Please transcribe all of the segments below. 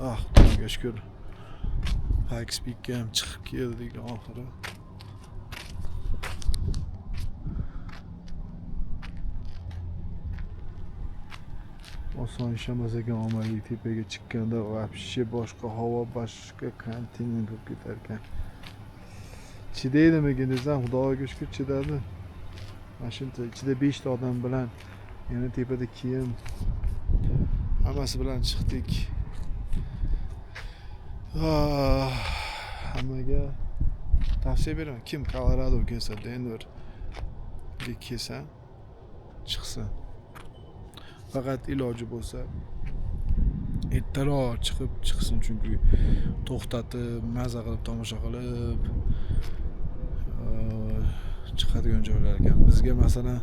Ah, Xudoga shukur. Pikes Peakka ham chiqib keldik oxiri. Oson ish emas ekan omali tepaga chiqqanda вообще boshqa havo, boshqa kontinent bo'lib ketar ekan. Chidaydimikin desam, Xudoga shukur chidadi. Mana shuncha ichida 5 ta odam bilan yana tepada kiyim hammasi bilan chiqdik. Ah, hammaga tavsiya beraman. Kim Kolorado kelsa, Denverga kelsa, chiqsin. Faqat iloji bo'lsa ertaroq chiqib chiqsin, chunki to'xtatib, maza qilib tomosha qilib chiqadigan joylar ekan. Bizga masalan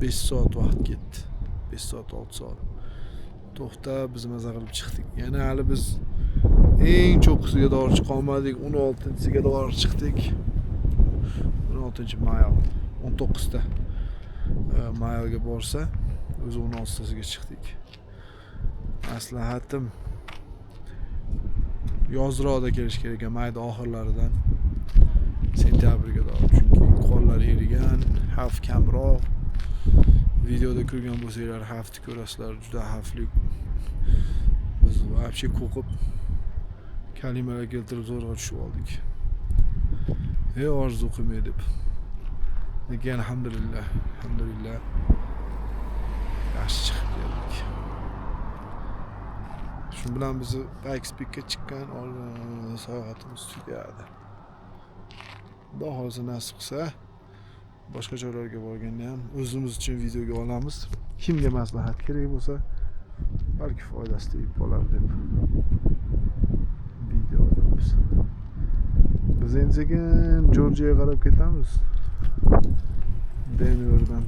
5 soat vaqt ketdi. 5 soat, 6 soat. To'xtab biz maza qilib chiqdik. Yana hali biz eng cho'qqisiga to'g'ri chiqa olmadik. 16-siga to'g'ri chiqdik. 16-mayl, 19ta maylga borsa, o'zi 16tasiga chiqdik. Maslahatim, yozroqda kelish kerak ekan, mayda oxirlaridan sentyabrga to'g'ri, chunki qorlar erigan, xavf kamroq. Videoda ko'rgan bo'lsanglar xavfni ko'rasizlar, juda xavfli. Biz вообще qo'rqib kalimalar keltirib zo'rg'a tushib oldik. Ey orzu qilmay deb. Lekin alhamdulillah, alhamdulillah yaxshi chiqib keldik. Shu bilan bizni Pikes Peakka chiqqan sayohatimiz tugadi. Xudo xohlasa nasib qilsa boshqa joylarga borganda ham o'zimiz uchun videoga olamiz. Kimga maslahat kerak bo'lsa, balki foydasi tegib qolar deb video olamiz. Biz endi sekin Jorjiyaga qarab ketamiz. Denverdan.